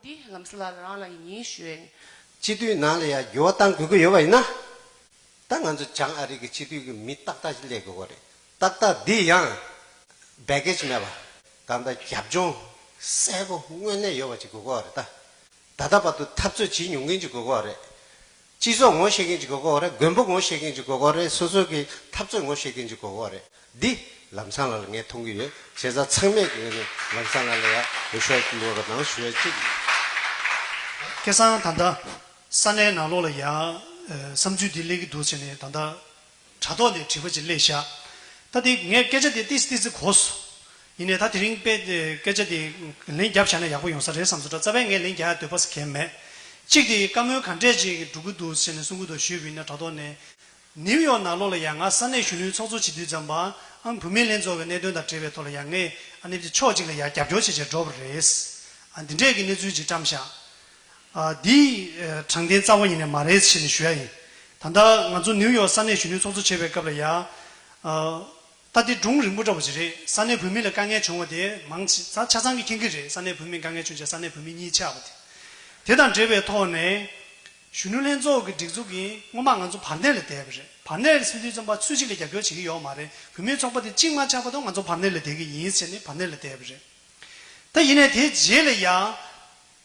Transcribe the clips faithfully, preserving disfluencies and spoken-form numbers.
འདི་ལམ་སང་ལགས་རང་ལ་ཡིན་ཞུ་ཡས་ཡིན། སྤྱི་འཐུས་ནང་ལ་ཡང་འགྱུར་བ་གཏང་དགོས་ཀྱི་ཡོད་པ་ཡིན་ན། ད་ང་ཚོ་བྱང་ཨ་རི་གི་སྤྱི་འཐུས་ཀྱི་མི་ཏག་ཏག་ཅིག་སླེབས་དགོས་ཀྱི་རེད། ཏག་ཏག་འདི་ཡང་བེ་ཀེ་ཇི་མེད་པ། གང་ལྟར་རྒྱབ་ལྗོངས་གསལ་པོ་དངོས་གནས་ཡོད་པ་ཅིག་དགོས་ཀྱི་རེད་ད། ད་ལྟ་བར་དུ་འཐབ་རྩོད་བྱེད་མྱོང་མཁན་ཅིག་དགོས་ཀྱི་རེད། སྤྱི་ཚོགས་ངོ་ཤེས་མཁན་ཅིག་དགོས་ཀྱི་རེད། མགོན་པོ་ངོ་ཤེས་མཁན་ཅིག་དགོས་ཀྱི་རེད། སོ་སོ་གི་འཐབ་རྩོད་ངོ་ཤེས་མཁན་ཅིག་དགོས་ཀྱི་རེད། འདི་ལམ་སང་ལགས་ལ་ངས་མཐོང་གི་ཡོད། བྱས་ཙང་ཚང་མས་ཀྱི་ངོས་ནས་ལམ་སང་ལགས་ལ་ཡང་འོས་ཤོག་སྐྱིན་འགྲོ་རོགས་གནང་ཞུ་ཡ་གཅིག། སྐལ་བཟང་ད་ལྟ་ས་གནས་ནང་ལོགས་ལ་ཡང་བསམ་ཚུལ་འདི་སླེབས་ཀྱི་འདུག་ཟེར་ནས་ད་ལྟ་དྲ་ཐོག་ནས་དྲི་བ་ཅིག་སླེབས་ཤག་ད་དེ་ངས་སྐད་ཆ་དེ་ཏིས་ཏིས་གོ་སོང་། ཡིན་ནའི་ད་དེ་རིང་དཔེ་སྐད་ཆ་དེ་ལན་བརྒྱབ་བཞག་ན་ཡག་པོ་ཡོང་ས་རེད་བསམ་སོང་། ད་རྩ་བའི་ངས་ལན་རྒྱག་ཡ་འདོད་པ་ཟེར་གང་ཡང་མེད། གཅིག་དེ་བཀའ་མོལ་ག་འདྲས་ཅིག་འགྲོ་གི་འདུག་ཟེར་ནས་གསུང་གི་འདུག་ཞུས་པ་ཡིན་ན་དྲ་ཐོག་ནས། ནིའུ་ཡོག་ནང་ལོགས་ལ་ཡང་ང་ས་གནས་གཞོན་ནུའི་ཚོགས་གཙོ་བྱེད་དུས་ཙམ་པ། ཨང་བུད་མེད་ལྷན་ཚོགས་ཀྱི་གནད་དོན་དང་འབྲེལ་བའི་ཐོག་ལ་ཡང་ངས་ཨ་ནི་ཕྱོགས་གཅིག་ལ་ཡང་རྒྱབ་སྐྱོར་བྱེད་བྱས་འགྲོ་བ་རེད། ཨ་འདི་འདྲས་ཀྱི་གནས་ཚུལ་ཅིག་བཀྲམ་བཞག་ཨ་འདི་དྲང་བདེན་རྩ་བ་ཉིད་ནས་མ་རེད་ཟེར་ནས་ཞུ་ཡ་ཡིན། ད་ལྟ་ང་ཚོ་ནིའུ་ཡོག་ས་གནས་གཞོན་ནུའི་ཚོགས་གཙོ་བྱེད་པའི་སྐབས་ལ་ཡང་། ཨ་ད་འདི་སྒྲུང་རིང་པོ་འདྲ་བོ་ཅིག་རེད། ས་གནས་བུད་མེད་ལ་དཀའ་ངལ་བྱུང་བ་དེ་མང་ཆེ་ཆ་ཆ་ཚང་གིས་མཁྱེན་གྱི་རེད། ས་གནས་བུད་མེད་དཀའ་ངལ་བྱུང་བྱས་ས་གནས་བུད་མེད་གཉིས་ཆགས་པ་དེ། དེ་དང་འབྲེལ་བའི་ཐོག་ནས། གཞོན་ནུ་ལྷན་ཚོགས་ཀྱི་སྒྲིག་འཛུགས་ཀྱིས་སྔོན་མ་ང་ཚོ་བར་གནས་ལ་བསྡད་པ་རེད། བར་གནས་ལ་ཟེར་དུས་ཙམ་པ་ཚུལ་གཅིག་ལ་རྒྱབ་སྐྱོར་བྱེད་ཀྱི་ཡོད་མ་རེད། བུད་མེད་ཚོགས་པ་དེ་གཅིག་མ་ཆགས་བར་དུ་ང་ཚོ་བར་གནས་ལ་བསྡད་ཀྱི་ཡིན་ཟེར་ནས་བར་གནས་ལ་བསྡད་པ་རེད། ད་ཡིན་ནའི་དེའི་རྗེས་ལ་ཡང་།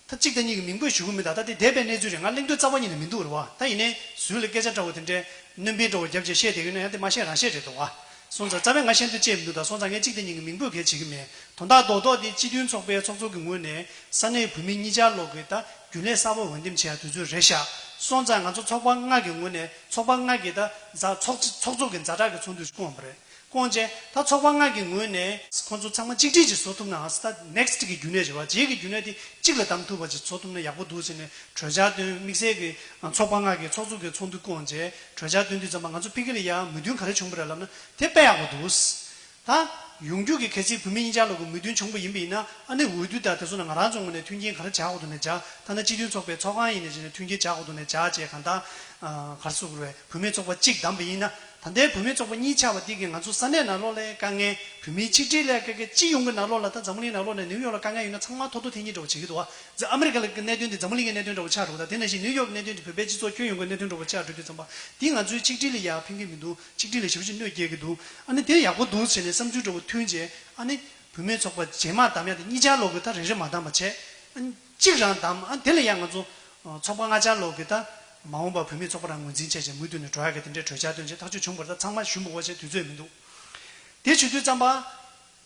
ད་གཅིག་དང་གཉིས་ཀྱི་མིང་འབོད་ཞུ་གི་མེད། ད་ད་དེ་འདས་པའི་གནས་ཚུལ་རེད། ང་གླེང་འདོད་རྩ་བ་ཉིད་ནས་མི་འདུག་རེད་བ། ད་ཡིན་ནའི་ཟུར་ལ་སྐད་ཆ་འདྲ་བོ་དེ་འདྲའི་སྣོན་པ་འདྲ་བོ་བརྒྱབ་བྱས་བཤད་བསྡད་ཀྱི་ཡོད་ན་ཡང་དེ་མ་བཤད་རང་བཤད་རེད་འདུག་བ། སོང་ཙང་རྩ་བའི་ང་བཤད་འདོད་ཅེས་མི་འདུག་ད་སོང་ཙང་ངས་གཅིག་དང་གཉིས་ཀྱི་མིང་འབོད་གལ་བྱེད་ཀྱི་མེད། དོན་དག་རྡོག་རྡོག་དེ་སྤྱི་མཐུན་ཚོགས་པའི་ཚོགས་གཙོ་གི་ངོས་ནས་ས་གནས་བོད་མི་གཉིས་ཆར་ལོག་གི་ད་རྒྱུན་ལས་གསར་པ་འོས་འདེམས་བྱེད་ཡ་དུས་ཚོད་རེད་ཤག་སོང་ཙང་ང་ཚོ་ཚོགས་པ་ལྔ་གི་ངོས་ནས་ཚོགས་པ་ལྔ་གི་ད་ཛ་ཚོགས་ཚོགས་གཙོ་གི་ཛ་དྲག་གི་ཚོགས་འདུ་ཞིག་བསྐོངས་པ་རེད། བསྐོངས་རྗེས་ད་ཚོགས་པ་ལྔ་གི་ངོས་ནས་ཁོང་ཚོ་ཚང་མ་གཅིག་སྒྲིལ་ཅིག་བཟོ་ཐུབ་ནའང་ད་ནེག་སི་ཊི་གི་རྒྱུན་ལས་བྱེད་པ་རྗེས་ཀྱི་རྒྱུན་ལས་དེ་གཅིག་ལ་བདམས་ཐུབ་པ་ཅིག་བཟོ་ཐུབ་ན་ཡག་པོ་འདུག་ཟེར་ནས་གྲོས་འཆར་བཏོན། དམིགས་བསལ་གྱི་ཚོགས་པ་ལྔ་གི་ཚོགས་གཙོ་གི་ཚོགས་འདུ་བསྐོངས་རྗེས་གྲོས་འཆར་བཏོན་དུས་ཙམ་པ་ང་ཚོ་ཕ་གི་ལ་ཡང་མོས་མཐུན་ག་རེ་བྱུང་བ་རེད་ལབ་ན་དེ་དཔེ་ཡག་པོ་འདུག་ད་ཡོང་རྒྱུ་གི་གལ་སྲིད་བོད་མི་གཉིས་ཆར་ལོག་གི་མོས་མཐུན་བྱུང་བ་ཡིན་པ་ཡིན་ན་ཨ་ནི་འོས་བསྡུ་དང་དེ་ཚོ་ནང་ང་རང་ཚོ་ངོས་ནས་མཐུན་རྐྱེན་ག་རེ་སྦྱར་དགོས་འདུག་ནས་སྦྱར། ཐ་ན་སྤྱི་མཐུན་ཚོགས་པའི་ཚོགས་ཁང་ཡིན་ནས་བྱས་ནས་མཐུན་རྐྱེན་སྦྱར་དགོས་འདུག་ནས་སྦྱར་བྱས་གང་ལྟར་ག་རེ་ཟེར་དགོས་རེད། བུད་མེད་ཚོགས་པ་གཅིག་བདམས་པ་ཡིན་ན། ད་ལྟའི་བུད་མེད་ཚོགས་པ་གཉིས་ཆགས་པ་འདི་གིས་ང་ཚོ་ས་གནས་ནང་ལོགས་ལ་དཀའ་ངལ། བོད་མིའི་ཆིག་སྒྲིལ་ལ་དཀའ་ངལ་སྤྱི་ཡོངས་ཀྱི་ནང་ལོགས་ལ་ད་འཛམ་གླིང་ནང་ལོགས་ནས་ནིའུ་ཡོག་ལ་དཀའ་ངལ་ཡོད་ན་ཚང་མ་ཐོ་ཐོ་འཐེན་གྱིན་འདྲ་བོ་བྱེད་ཀྱི་འདུག་བ། ཨ་མི་རི་ཀ་ལ་གནད་དོན་འདི་འཛམ་གླིང་གི་གནད་དོན་འདྲ་བོ་ཆགས་འགྲོ་གི་འདུག་དེ་ནང་བཞིན་ནིའུ་ཡོག་གི་གནད་དོན་འདི་བོད་པའི་སྤྱི་ཚོགས་ཁྱོན་ཡོངས་ཀྱི་གནད་དོན་འདྲ་བོ་ཆགས་འགྲོ་དུས་ཙམ་པ་འདི་ང་ཚོའི་ཆིག་སྒྲིལ་ལ་ཡང་ཕན་གྱི་མི་འདུག་ཆིག་སྒྲིལ་ལ་ཞེ་པོ་ཅིག་གནོད་སྐྱེལ་གྱི་འདུག་ཨ་ནི་དེ་ཡག་པོ་འདུག་ཟེར་ནས་བསམ་ཚུལ་འདྲ་བོ་ཐོན་རྗེས་ཨ་ནི་བུད་མེད་ཚོགས་པ་རྗེས་མ་བདམས་ཡ་དེ་གཉིས་ཆར་ལོག་གི་ད་རེ་རེ་མ་བདམས་པ་བྱས། ཨ་ནི་གཅིག་རང་བདམས། ཨ་ནི་དེ་ལ་ཡང་ང་ཚོ་ཚོགས་པ་ལྔ་ཆར་ལོག་གི་ད་མ་འོངས་པ་བུད་མེད་ཚོགས་པ་རང་ངོས་འཛིན་བྱས་རྗེས་མུ་མཐུད་ནས་འགྲོ་ཡ་གི་དེ་འདྲའི་གྲོས་འཆར་བཏོན་རྗེས་ཐག་གཅོད་བྱུང་བར་ད་ཚང་མ་ཞུ་མི་དགོས་བྱས་དུས་ཚོད་མི་འདུག་དེ་བྱེད་དུས་ཙམ་པ།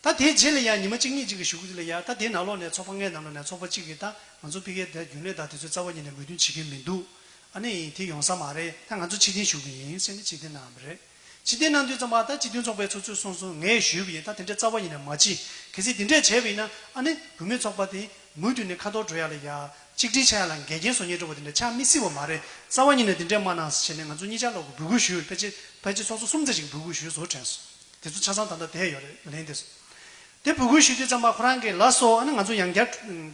ད་དེའི་རྗེས་ལ་ཡང་ཉི་མ་གཅིག་གཉིས་གཅིག་གི་གཞུག་ལ་ཡང་ད་དེའི་ནང་ལོགས་ནས་ཚོགས་པ་ལྔའི་ནང་ལོགས་ནས་ཚོགས་པ་གཅིག་གིས་ད་ང་ཚོ་ཕ་གིའི་ད་རྒྱུན་ལས་དང་དེ་ཚོ་རྩ་བ་ཉིད་ནས་མོས་མཐུན་བྱེད་ཀྱི་མི་འདུག་ཨ་ནི་དེ་ཡོང་ས་མ་རེད། ད་ང་ཚོ་ཕྱིར་འཐེན་ཞུ་གི་ཡིན་ཟེར་ནས་ཕྱིར་འཐེན་གནང་བ་རེད། ཕྱིར་འཐེན་གནང་དུས་ཙམ་པ་ད་སྤྱི་མཐུན་ཚོགས་པའི་ཚོགས་གཙོས་གསུངས་སོང་། ངས་ཞུས་པ་ཡིན། ད་དེ་འདྲ་རྩ་བ་ཉིད་ནས་མ་བྱེད། གལ་སྲིད་དེ་འདྲས་བྱས་པ་ཡིན་ན་ཨ་ནི་བུད་མེད་ཚོགས་པ་དེ་མུ་མཐུད་ནས་ཁ་ཐོར་འགྲོ་ཡ་ལ་ཡ་གཅིག་སྒྲིལ་ཆགས་ཡ་ལ་འགལ་རྐྱེན་བཟོ་མཁན་འདྲ་བོ་དེ་འདྲ་ཆགས་མི་སྲིད་པ་མ་རེད། རྩ་བ་ཉིད་ནས་དེ་འདྲས་མ་གནང་ཟེར་བྱས་ནས་ང་ཚོ་གཉིས་ཆར་ལོག་གི་འབོད་སྐུལ་ཞུས། ཕལ་ཆེར་ཕལ་ཆེར་ཚོགས་གཙོ་གསུམ་ཙམ་ཞིག་འབོད་སྐུལ་ཞུས་བཟོ་དྲན་སོང་། དེ་ཚོ་ཆ་ཚང་ད་ལྟ་བསྡད་ཡོད་རེད། ལན་དེ་ཚོ། དེ་འབོད་སྐུལ་ཞུས་དུས་ཙམ་པ་ཁོ་རང་གིས་ལགས་སོ། ཨ་ནི་ང་ཚོ་ཡང་བསྐྱར་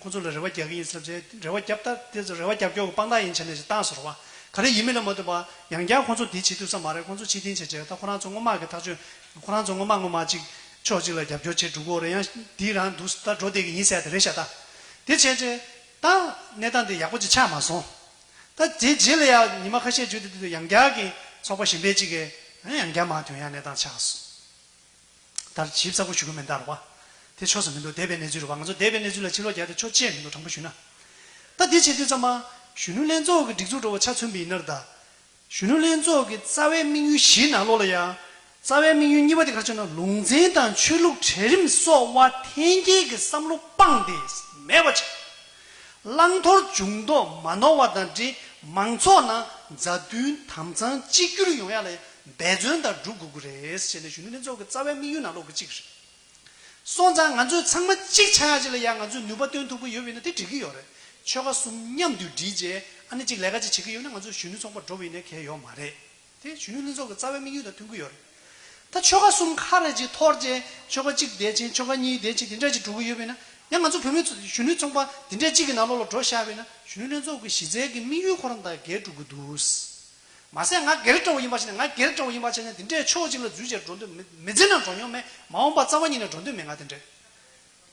ཁོ་ཚོ་ལ་རེ་བ་རྒྱག་གི་ཡིན་ཟེར་བྱས་རེ་བ་བརྒྱབ། ད་དེ་ཚོ་རེ་བ་རྒྱབ་སྐྱོར་གྱི་དཔང་རྟགས་ཡིན་བྱས་ནས་ཞིག་བཏང་ཟེར་བ། ག་རེ་ཡིན་མིན་ལ་མ་ལྟོས་པར་ཡང་བསྐྱར་ཁོ་ཚོ་དེ་བྱེད་ཐུབ་ས་མ་རེད། ཁོ་ཚོ་ཕྱིར་འཐེན་བྱས་རྗེས་ད་ཁོ་རང་ཚོ་སྔོན་མ་གི་ཐག་གཅོད། ཁོ་རང་ཚོ་སྔོན་མ་སྔོན་མ་གཅིག་ཕྱོགས་གཅིག་ལ་རྒྱབ་སྐྱོར་བྱས་འགྲོ་གི་ཡོད་རེད། ཡང་དེ་རང་འདུག་ད་འགྲོ་བསྡད་ཀྱི་ཡིན་ཟེར་ཡ་དེ་རེད་ཤག་ད་དེ་བྱས་རྗེས་ད་གནས་སྟངས་དེ་ཡག་པོ་ཅིག་ཆགས་མ་སོང་། ད་དེ་རྗེས་ལ་ཡང་ཉི་མ་ཁ་ཤས་བརྒྱུད་དེ་དུས་ཡང་བསྐྱར་གྱི་ཚོགས་པ་གཞན་པའི་གཅིག་གིས་ཡང་བསྐྱར་མར་ཐོན་ཡ་གནས་སྟངས་ཆགས་སོང་། ད་ཞིབ་ཚགས་པོ་ཞུ་གི་མེད་ད་རེད་བ། དེ་ཆོག་ས་མི་འདུག་འདས་པའི་གནས་ཚུལ་རེད་བ། ང་ཚོ་འདས་པའི་གནས་ཚུལ་ལ་ཕྱིར་ལོག་རྒྱག་དེ་ཆོག་ཅེས་མི་འདུག་དྲང་པོ་ཞུས་ན། ད་དེ་བྱེད་དུས་ཙམ་པ་གཞོན་ནུ་ལྷན་ཚོགས་ཀྱི་སྒྲིག་འཛུགས་འདྲ་བོ་ཆ་མཚོན་པ་ཡིན་ན་རེད་ད། གཞོན་ནུ་ལྷན་ཚོགས་ཀྱི་རྩ་བའི་དམིགས་ཡུལ་བཞིའི་ནང་ལོགས་ལ་ཡང་། རྩ་བའི་དམིགས་ཡུལ་གཉིས་པ་དེ་ག་རེ་ཆགས་ན་ལུང་ཚན་དང་ཆོས་ལུགས་གྲལ་རིམ་སོགས་དབར་འཐེན་འཁྱེར་གྱི་བསམ་བློ་སྤངས་ཏེ་མེད་པ་བྱས། བླང་དོར་འཇུག་ལྡོག་མ་ནོར་བ་དང་འབྲེལ་མང་ཚོགས་ནང་མཛའ་མཐུན་དམ་གཙང་གཅིག་གྱུར་ཡོང་ཡ་ལ་འབད་བརྩོན་དང་སྒྲུབ་དགོས་ཀྱི་རེད་ཟེར་ནས་གཞོན་ནུ་ལྷན་ཚོགས་ཀྱི་རྩ་བའི་དམིགས་ཡུལ་ནང་ལོགས་ཀྱི་གཅིག་རེད། སོང་ཙང་ང་ཚོས་ཚང་མ་གཅིག་ཆགས་ཡ་ཅིག་ལ་ཡང་ང་ཚོས་ནུས་པ་བཏོན་ཐུབ་ཀྱི་ཡོད་པ་ཡིན་ན་དེ་འགྲིག་གི་ཡོད་རེད། ཆོལ་ཁ་གསུམ་མཉམ་དུ་སྒྲིལ་རྗེས་ཨ་ནི་གཅིག་ལས་ཀ་ཅིག་བྱེད་ཀྱི་ཡོད་ན་ང་ཚོ་གཞོན་ནུ་ཚོགས་པ་འགྲོ་བ་ཡིན་ན་གལ་ཡོད་མ་རེད། དེ་གཞོན་ནུ་ལྷན་ཚོགས་ཀྱི་རྩ་བའི་དམིགས་ཡུལ་དང་མཐུན་གྱི་ཡོད་རེད། ད་ཆོལ་ཁ་གསུམ་ཁ་རེ་ཅིག་འཐོར་རྗེས་ཆོལ་ཁ་གཅིག་བསྡད་ཕྱིན་ཆོལ་ཁ་གཉིས་བསྡད་ཕྱིན་དེ་འདྲ་ཅིག་འགྲོ་གི་ཡོད་པ་ཡིན་ན་ཡང་ང་ཚོ་བོད་མི་ཚོ་གཞོན་ནུ་ཚོགས་པ་དེ་འདྲ་གཅིག་གི་ནང་ལོགས་ལ་འགྲོ་བཞག་པ་ཡིན་ན་གཞོན་ནུ་ལྷན་ཚོགས་ཀྱི་གཞི་རྩའི་གི་དམིགས་ཡུལ་ཁོ་རང་དང་འགལ་འགྲོ་གི་འདུག་མ་ཟད་ང་སྒེར་འདྲ་བོ་ཡིན་པ་བྱས་ན་ང་སྒེར་འདྲ་བོ་ཡིན་པ་བྱས་ན་དེ་འདྲའི་ཕྱོགས་གཅིག་ལ་འཛུལ་བྱས་འགྲོ་འདོད་མི་མི་འཛིན་ན་འགྲོ་མྱོང་མེད། མ་འོངས་པ་རྩ་བ་ཉིད་ནས་འགྲོ་འདོད་མེད་ང་དེ་འདྲས།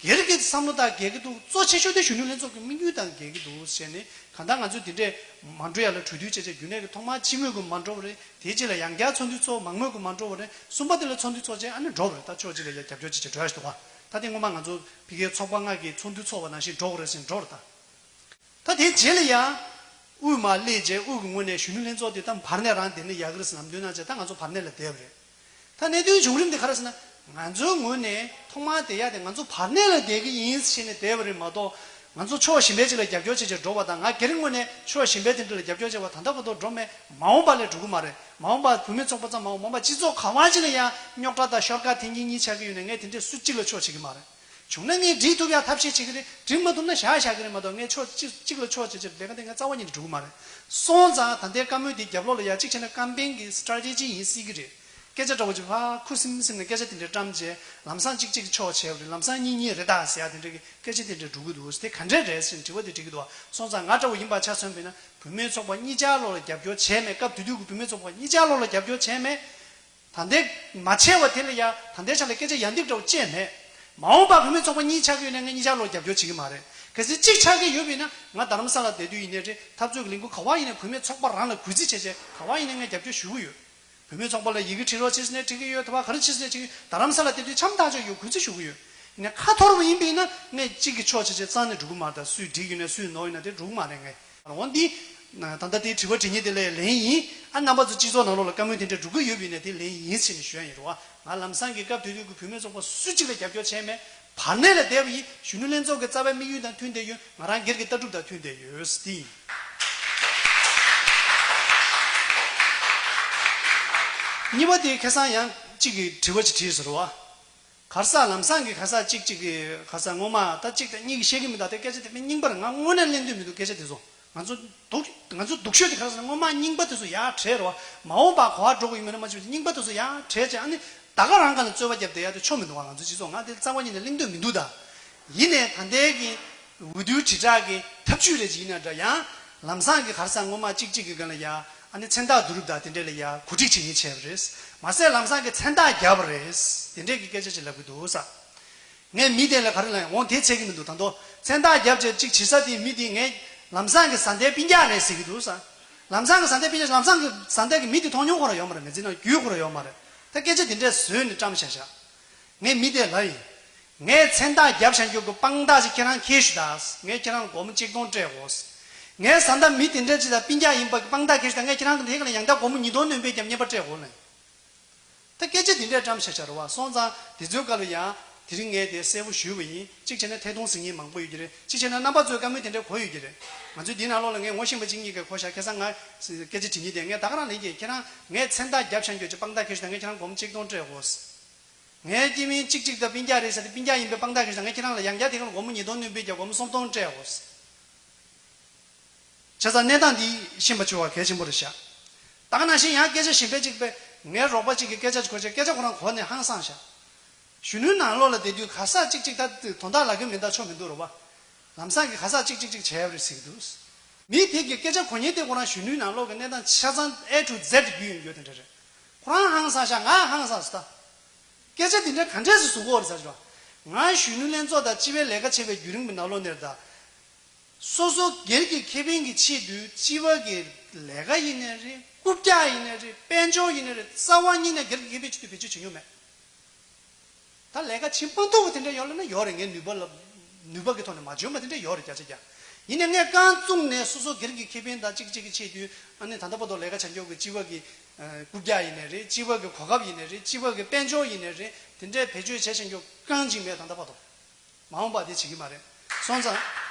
སྒེར་གྱི་བསམ་བློ་དང་འགལ་གྱི་འདུག་གཙོ་ཆེ་ཤོས་དེ་གཞོན་ནུ་ལྷན་ཚོགས་ཀྱི་དམིགས་ཡུལ་དང་འགལ་གྱི་འདུག་ཟེར་ནས། གང་ལྟར་ང་ཚོས་དེ་འདྲས་མ་འགྲོ་ཡ་ལ་གྲོས་བསྡུར་བྱས་བྱས། རྒྱུན་ལས་ཀྱི་ཐོག་མར་སྤྱི་མོས་ཀྱི་མ་འགྲོ་བ་རེད། དེའི་རྗེས་ལ་ཡང་བསྐྱར་ཚོགས་འདུ་ཚོགས། མང་མོས་ཀྱི་མ་འགྲོ་བ་རེད། གསུམ་པ་དེ་ལ་ཚོགས་འདུ་ཚོགས་བྱས། ཨ་ནི་འགྲོ་བ་རེད། ད་ཕྱོགས་གཅིག་ལ་ཡ་རྒྱབ་སྐྱོར་བྱེད་བྱས་འགྲོ་ཡ་ཞིག་འདུག་བ། ད་དེ་སྔོན་མ་ང་ཚོ་ཕ་གིའི་ཚོགས་པ་ལྔ་གི་ཚོགས་འདུ་ཚོགས་པ་ནང་བཞིན་འགྲོ་དགོས་རེད་ཟེར་འགྲོ་རེད་ད། ད་དེའི་རྗེས་ལ་ཡང་དབུས་མར་སླེབས་རྗེས། དབུས་ཀྱི་ངོས་ནས་གཞོན་ནུ་ལྷན་ཚོགས་དེ་ད་བར་གནས་རང་བསྡད་ན་ཡག་གི་རེད་ཟེར་ལམ་སྟོན་གནང་བྱས། ད་ང་ཚོ་བར་གནས་ལ་བསྡད་པ་རེད། ད་གནད་དོན་བྱུང་རིམ་དེ་ག་རེ་ཟེར་ན། ང་ཚོའི་ངོས་ནས་ཐོག་མར་བསྡད་ཡ་དེ། ང་ཚོ་བར་གནས་ལ་བསྡད་ཀྱི་ཡིན་ཟེར་ནས་བསྡད་པ་རེད་མ་གཏོགས། ང་ཚོ་ཕྱོགས་གཞན་པའི་ཅིག་ལ་རྒྱབ་སྐྱོར་བྱེད་བྱས་འགྲོ་བ་དང་། ང་སྒེར་ངོས་ནས་ཕྱོགས་གཞན་པའི་དེ་འདྲ་ལ་རྒྱབ་སྐྱོར་བྱས་པ་ད་ལྟ་བར་དུ་འགྲོ་མེད། མ་འོངས་པ་ལ་འགྲོ་གི་མ་རེད། མ་འོངས་པ་བུད་མེད་ཚོགས་པ་ཙམ་མ་འོངས། མ་འོངས་པ་སྤྱི་ཚོགས་ག་བ་ཅིག་ལ་ཡང་རྙོག་དྲ་དང་ཤོར་ཁ་འཐེན་མཁན་གཉིས་ཆགས་ཀྱི་ཡོད་ན། ངས་དེ་འདྲས་སུ་གཅིག་ལ་ཕྱོགས་བྱེད་ཀྱི་མ་རེད། བྱུང་ན་ངས་འགྲིག་ཐུབ་ཡ་ཐབས་ཤེས་བྱེད་ཀྱི་རེད། འགྲིག་མ་ཐུབ་ན་བཞག་བཞག་གི་རེད་མ་གཏོགས། ངས་ཕྱོགས་གཅིག་གཅིག་ལ་ཕྱོགས་བྱེད་བྱེད་ལས་ཀ་དེ་ངས་རྩ་བ་ཉིད་ནས་འགྲོ་གི་མ་རེད། སོང་ཙང་ད་ལྟའི་བཀའ་མོལ་འདི་རྒྱབ་ལོགས་ལ་ཡ་གཅིག་བྱས་ན་ཀམ་པེན་གྱི་སི་ཊ་རེ་ཊེ་ཇི་ཡིན་སྲིད་ཀྱི་རེད། སྐད་ཆ་འདྲ་བོ་ཅིག་ཕར་ཁུ་སིམ་སིམ་ནས་སྐད་ཆ་དེ་འདྲ་བཀྲམ་བྱས། ལམ་སང་གཅིག་གཅིག་ཕྱོགས་བྱས་པ་རེད། ལམ་སང་གཉིས་གཉིས་རེད་ད་ཟེར་ཡ་དེ་འདྲ་གི་སྐད་ཆ་དེ་འདྲ་འགྲོ་གི་འདུག་དེ་ག་འདྲས་རེད་ཟེར་ནས་དྲི་བ་དེ་དྲི་གི་འདུག་སོང་ཙང་ང་འདྲ་བོ་ཡིན་པ་ཆ་མཚོན་པ་ཡིན་ན། བུད་མེད་ཚོགས་པ་གཉིས་ཆར་ལོགས་ལ་རྒྱབ་སྐྱོར་བྱས་མེད། སྐབས་དེ་དུས་ཀྱི་བུད་མེད་ཚོགས་པ་གཉིས་ཆར་ལོགས་ལ་རྒྱབ་སྐྱོར་བྱས་མེད། ད་ལྟའི་མ་བྱས་པ་དེ་ལ་ཡ་ད་ལྟའི་ཆ་ལ་སྐད་ཆ་ཡ་འདེབས་འདྲ་བོ་བཅས་མེད། མ་འོངས་པ་བུད་མེད་ཚོགས་པ་གཉིས་ཆགས་ཀྱི་ཡོད་ན་ངས་གཉིས་ཆར་ལོགས་རྒྱབ་སྐྱོར་བྱེད་ཀྱི་མ་རེད། གལ་སྲིད་གཅིག་ཆགས་ཀྱི་ཡོད་པ་ཡིན་ན། ང་རྡ་རམ་ས་ལ་བསྡད་དུས་ཡིན་ནའི་རེད། འཐབ་རྩོད་ཀྱི་ལས་འགུལ་ག་བ་ཡིན་ནའི། བུད་མེད་ཚོགས་པ་རང་ལ་གུས་བརྩི་བྱས་བྱས། ག་བ་ཡིན་ནའི་ངས་རྒྱབ་སྐྱོར་ཞུ་གི་ཡོད། བུད་མེད་ཚོགས་པ་ལ་ཡི་གེ་བྲིས་རོགས་བྱེད་ཟེར་ནའི་བྲིས་ཀྱི་ཡོད། དེ་བ་ག་རེ་བྱེད་ཟེར་ནའི་བྲིས་ཀྱི་ཡོད། རྡ་རམ་ས་ལ་བསྡད་དུས་འཆམ་ཐག་ཆོད་ཡོད། གུས་བརྩི་ཞུ་གི་ཡོད། ཡིན་ནའི་ཁ་འཐོར་བ་ཡིན་པ་ཡིན་ན། ངས་གཅིག་གི་ཕྱོགས་བྱས་བྱས་རྩ་ནས་འགྲོ་གི་མ་རེད། ད་སུས་འགྲིག་ཡོད་ན། སུས་ནོར་ཡོད་ན། དེ་འགྲོ་གི་མ་རེད་ངས། འོ་འདི། ད་ལྟ་དེའི་དྲི་བ་དྲི་མཁན་དེ་ལ་ལན་ཡིན། ཨ། རྣམ་པ་ཚོ་སྤྱི་ཚོགས་ནང་ལོགས་ལ་བཀའ་མོལ་དེ་འདྲ་འགྲོ་གི་ཡོད་པ་ཡིན་ན་དེ་ལན་ཡིན་ཟེར་ནས་ཞུ་ཡ་ཡིན། རེད་བ། ང་ལམ་སང་གི་སྐབས་དེ་དུས་ཀྱི་བུད་མེད་ཚོགས་པ་སུ་གཅིག་ལ་རྒྱབ་སྐྱོར་བྱས་མེད། བར་གནས་ལ་བསྡད་པ་ཡིན། གཞོན་ནུ་ལྷན་ཚོགས་ཀྱི་རྩ་བའི་དམིགས་ཡུལ་དང་མཐུན་བསྡད་ཡོད། ང་རང་སྒེར་གྱི་ལྟ་གྲུབ་དང་མཐུན་བསྡད་ཡོད། དེ་ཡིན། གཉིས་པ་དེ་ཁ་སང་ཡང་གཅིག་གིས་དྲི་བ་ཅིག་དྲིས་ཟེར་བ། ག་རེ་ཟེར། ལམ་སང་གི་ག་རེ་ཟེར། གཅིག་གཅིག་གི་ག་རེ་ཟེར། སྔོན་མ་ད་གཅིག་དང་གཉིས་ཀྱིས་བཤད་ཀྱི་མི་འདུག་དེ་སྐད་ཆ་དེ་དཔེ་རྙིང་པ་རེད། ང་དངོས་གནས་ལེན་འདོད་མི་འདུག་སྐད་ཆ་དེ་ཚོ། ང་ཚོ་སྡུག་ང་ཚོ་སྡུག་ཤོས་དེ་ག་རེ་ཟེར་ན། སྔོན་མ་རྙིང་པ་དེ་ཚོ་ཡར་བྲལ་རོགས། མ་འོངས་པ་ག་བ་འགྲོ་གི་ཡིན་མིན་ན་མ་ཤེས་པ་རྙིང་པ་དེ་ཚོ་ཡར་བྲལ་བྱས། ཨ་ནི་ད་ག་རང་སྒང་ལ་རྩོད་པ་བརྒྱབ་བསྡད་ཡ་དེ་ཆོ་མི་འདུག་བ། ང་ཚོ་སྤྱི་ཚོགས་ནང་དེ་རྩ་བ་ཉིད་ནས་གླེང་འདོད་མི་འདུག་ད་ཡིན་ནའི་ད་ལྟའི་གི་འོས་བསྡུའི་དྲིལ་བསྒྲགས་ཀྱི་ཐབས་ཇུས་རེད་ཅིག་ཡིན་ན་འདྲ། ཡང་ལམ་སང་གི་ག་རེ་ཟེར། སྔོན་མ་གཅིག་གཅིག་གི་སྒང་ལ་ཡ། ཨ་ནི་མཚན་རྟགས་བསྡུ་རུབ་དང་དེ་འདྲས་ལ་ཡ་གོ་སྒྲིག་བྱེད་མཁན་བྱས་པ་རེད། མ་ཟད་ལམ་སང་གི་མཚན་རྟགས་བརྒྱབ་པ་རེད། དེ་འདྲས་ཀྱི་སྐད་ཆ་ཅིག་ལབ་ཀྱི་འདུག་ས། ངས་མི་དེ་ལ་ག་རེ་ལབ་ཡང་། འོང་དེ་ཚད་ཀྱི་མི་འདུག་ད་དུང་མཚན་རྟགས་བརྒྱབ་བྱས་གཅིག་བྱེད་ས་དེའི་མི་དེ་ངས་ལམ་སང་གི་བཟའ་ཟླའི་སྤུན་ཀྱག་རེད་ཟེར་གྱི་འདུག་ས། ལམ་སང་གི་བཟའ་ཟླའི་སྤུན་ཀྱག་ལམ་སང་གི་བཟའ་ཟླ་གི་མི་དེ་མཐོང་མྱོང་ཁོ་རང་ཡོད་མ་རེད། མི་ཚེ་ནང་རྒྱུས་ཁོ་རང་ཡོད་མ་རེད། ད་སྐད་ཆ་དེ་འདྲས་བཟོས་ནས་བཀྲམ་བཞག་བཞག་ངས་མི་དེ་ལབ་ཡིན། ངས་མཚན་རྟགས་བརྒྱབ་བཞག་རྒྱུ་གི་དཔང་རྟགས་ཅིག་ཁྱེད་རང་འཁྱེར་ཤོག་དང་། ངས་ཁྱེད་རང་ལ་སྒོར་མོ་ཆིག་སྟོང་སྤྲད་དགོས། ངའི་བཟའ་ཟླ་མི་དེ་འདྲ་ཅིག་དང་སྤུན་ཀྱག་ཡིན་པ་གི་དཔང་རྟགས་འཁྱེར་ཤོག་དང་། ངས་ཁྱེད་རང་གི་དེ་ག་ལ་ཡང་བསྐྱར་སྒོར་མོ་ཉིས་སྟོང་སྣོན་པའི་རྒྱབ་བརྙན་པར་སྤྲད་དགོས་ལབ་ཡིན། ད་སྐད་ཆ་དེ་འདྲས་བཀྲམ་བཞག་བཞག་རེད་བ། སོང་ཙང་དེ་ཚོའི་སྐབས་ལ་ཡང་དེ་རིང་ངས་དེ་གསལ་པོ་ཞུས་པ་ཡིན། གཅིག་བྱས་ན་ཐད་གཏོང་གཟིགས་མཁན་མང་པོ་ཡོད་ཀྱི་རེད། གཅིག་བྱས་ན་རྣམ་པ་ཚོས་བཀའ་མོལ་དེ་འདྲས་གོ་ཡོད་ཀྱི་རེད། ང་ཚོས་འདིའི་ནང་ལོགས་ལ་ངས་ངོ་ཤེས་པ་གཅིག་གཉིས་ཀས་གོ་བཞག་ཁ་སང་ང་སྐད་ཆ་དྲི་མཁན་དེ། ངས་ད་ག་རང་ལན་རྒྱག་ཁྱེད་རང་ངས་མཚན་རྟགས་བརྒྱབ་བཞག་རྒྱུ་ཅིག་དཔང་རྟགས་འཁྱེར་ཤོག་དང་། ངས་ཁྱེད་རང་སྒོར་མོ་ཆིག་སྟོང་སྤྲད་དགོས། ངའི་སྐྱེ་དམན་གཅིག་གཅིག་དང་སྤུན་ཀྱག་རེད་ཟེར་ཏེ་སྤུན་ཀྱག་ཡིན་པའི་དཔང་རྟགས་ཁྱེར་ཤོག་དང་། ངས་ཁྱེད་རང་ལ་ཡང་བསྐྱར་དེ་ག་ལ་སྒོར་མོ་ཉིས་སྟོང་སྣོན་པའི་རྒྱབ་སྒོར་མོ་སུམ་སྟོང་སྤྲད་དགོས། བྱས་ཙང་གནས་སྟངས་འདི་ཤེས་པ་བྱ་བ་གལ་ཆེན་པོ་རེད་ཤག་ད་ག་ནང་བཞིན་ཡང་སྐད་ཆ་གཞན་པ་གཅིག་པས། ངའི་རོགས་པ་གཅིག་གིས་སྐད་ཆ་གོ་བྱས། སྐད་ཆ་ཁོ་རང་གོ་ནས་ཧང་སངས་ཤག་གཞོན་ནུའི་ནང་ལོགས་ལ་བསྡད་དུས་ག་ས་གཅིག་གཅིག་ད་དོན་དག་ལབ་ཀྱི་མིན། ད་ཆོ་མི་འདུག་རོ་བ། ལམ་སང་གི་ག་ས་གཅིག་གཅིག་གཅིག་བྱས་པ་རེད་ཟེར་གྱི་འདུག་མི་དེ་གིས་སྐད་ཆ་གོ་མཁན་དེ་ཁོ་རང་གཞོན་ནུའི་ནང་ལོགས་ཀྱི་གནས་སྟངས་ཆ་ཚང་A to Z་རྒྱུས་ཡོད་ཡོད་དེ་འདྲ་རེད། ཁོ་རང་ཧང་སངས་ཤག་ང་ཧང་སངས་སོང་ད། སྐད་ཆ་དེ་འདྲ་ག་འདྲས་སེ་བཟོ་གི་ཡོད་རེད་ཟེར་ཞོག་ང་གཞོན་ནུ་ལྷན་ཚོགས་དང་སྤྱི་པའི་ལས་ཀ་བྱེད་པའི་བརྒྱུད་རིམ་གྱི་ནང་ལོགས་ནས་རེད་ད། སོ་སོ་སྒེར་གྱི་ཁེ་ཕན་གྱི་ཆེད་དུ་སྤྱི་པ་གི་ལས་ཀ་ཡིན་ནའི་རེད། རྐུབ་བཀྱག་ཡིན་ནའི་རེད། དཔལ་འབྱོར་ཡིན་ནའི་རེད། རྩ་བ་ཉིད་ནས་སྒེར་གྱི་ཁེ་ཕན་ཆེད་དུ་བེད་སྤྱོད་བྱེད་མྱོང་མེད། ད་ལས་ཀ་བྱེད་མ་ཐུབ་པ་དེ་འདྲ་ཡོད་ལབ་ན་ཡོད་རེད། ངས་ནུས་པ་ལ་ནུས་པ་གི་ཐོག་ནས་མ་འཇོན་པ་དེ་འདྲ་ཡོད་རེད། བརྒྱ་ཆ་བརྒྱ། ཡིན་ནའི་ངས་རྐང་བཙུགས་ནས་སོ་སོ་སྒེར་གྱི་ཁེ་ཕན་དང་གཅིག་གཅིག་གི་ཆེད་དུ། ཨ་ནི་ད་ལྟ་བར་དུ་ལས་ཀ་བྱ་མྱོང་གི་སྤྱི་པ་གི་ཨ། རྐུབ་བཀྱག་ཡིན་ནའི་རེད། སྤྱི་པ་གི་གོ་སྐབས་ཡིན་ནའི་རེད། སྤྱི་པ་གི་དཔལ་འབྱོར་ཡིན་ནའི་རེད། དེ་འདྲའི་བེད་སྤྱོད་བྱས་བྱ་མྱོང་རྐང་གཅིག་མེད། ད་ལྟ་བར་དུ། མ་འོངས་པ་དེ་བྱེད་ཀྱི་མ་རེད། སོང་ཙང་།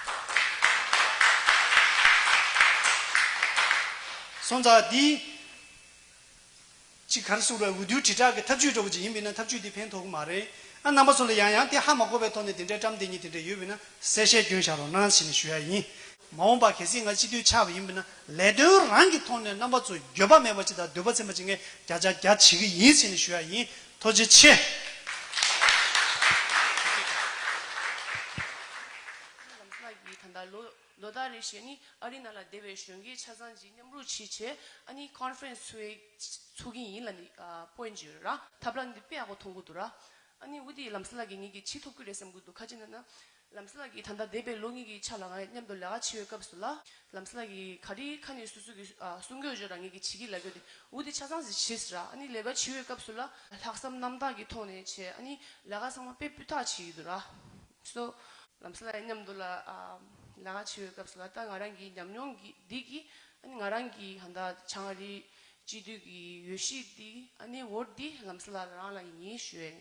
སོང་ཙང་འདི་གཅིག་ག་རེ་ཟེར་དགོས་རེད། འོས་བསྡུའི་དྲིལ་བསྒྲགས་ཀྱི་ཐབས་ཇུས་འདྲ་བོ་ཅིག་ཡིན་པ་ཡིན་ན་ཐབས་ཇུས་འདི་ཕན་ཐོགས་ཀྱི་མ་རེད། ཨ། རྣམ་པ་ཚོ་ལ་ཡང་ཡང་དེ་ཧ་མ་གོ་བའི་ཐོག་ནས་དེ་འདྲའི་བཀྲམ་བསྡད་མཁན་དེ་འདྲ་ཡོད་པ་ཡིན་ན་གསལ་བཤད་སྐྱོན་བཞག་རོགས་གནང་ཞེས་ནས་ཞུ་ཡ་ཡིན། མ་འོངས་པ་གལ་སྲིད་ང་སྤྱི་འཐུས་ཆགས་པ་ཡིན་པ་ཡིན་ན། ལས་དོན་རང་གི་ཐོག་ནས་རྣམ་པ་ཚོ་འགྱོད་པ་མེད་པ་ཅིག་དང་འདོད་པ་ཚིམ་པ་ཅིག་ངས་བརྒྱ་ཆ་བརྒྱ་བྱེད་ཀྱི་ཡིན་ཟེར་ནས་ཞུ་ཡ་ཡིན། ཐུགས་རྗེ་ཆེ། ལམ་སང་གི་ད་ལྟ་ལོ་ལོ་ལྟར་རེ་བཞིན་ནི་ཨ་རི་ནང་ལ་བསྡད་པའི་གཞོན་སྐྱེས་ཆ་ཚང་གཅིག་མཉམ་རུབ་བྱས་བྱས། ཨ་ནི་ཀོན་ཧྥ་རན་སི་ཚུགས་ཚུགས་ཀྱི་ཡིན་ལབ་ནི་ཨ་པོ་ཡིན་ཅིག་ཡོད་ར། ཐབས་ལམ་འདི་དཔེ་ཡག་པོ་མཐོང་གི་འདུག་ར། ཨ་ནི་འོ་དེ་ལམ་སེང་ལགས་ཀྱིས་ངེད་ཀྱི་བྱེད་ཐུབ་ཀྱི་རེད་བསམ་གྱི་འདུག་ག་ཅི་ན་ན། ལམ་སེང་ལགས་ཀྱིས་ད་ལྟ་འདས་པའི་ལོ་གཉིས་ཀྱི་ཆ་ལ་ང་མཉམ་དུ་ལས་ཀ་བྱེད་པའི་སྐབས་སུ་ལ། ལམ་སེང་ལགས་ཀྱིས་ག་རེ་ཁ་ནས་སོ་སོ་གིས་ཨ་གསུང་གི་ཡོད་ཅོག་ར་ངེད་ཀྱིས་བྱེད་ཀྱི་ལབ་ཡོད་དེ། འོ་དེ་ཆ་ཚང་ཞིག་བྱས་ཟེར་ར། ཨ་ནི་ལས་ཀ་བྱེད་པའི་སྐབས་སུ་ལ་ལྷག་བསམ་རྣམ་དག་གི་ཐོག་ནས་བྱས། ཨ་ནི་ལས་ཀ་ཚང་མ་དཔེ་སྤུས་དག་བྱེད་ཀྱི་འདུག་ར། སོ། ལམ་སེང་ལགས་མཉམ་དུ་ལ་ཨ་ལས་ཀ་བྱེད་པའི་སྐབས་སུ་ལ་ད་ང་རང་གི་ཉམས་མྱོང་གི་འདི་གིས། ཨ་ནི་ང་རང་གི་ཧ་ད་བྱང་ཨ་རིའི་སྤྱི་འཐུས་ཀྱི་འོས་གཞི་འདི། ཨ་ནི་འོ་འདི་ལམ་སེང་ལགས་རང་ལ་ཡིན་ཞུ་ཡས།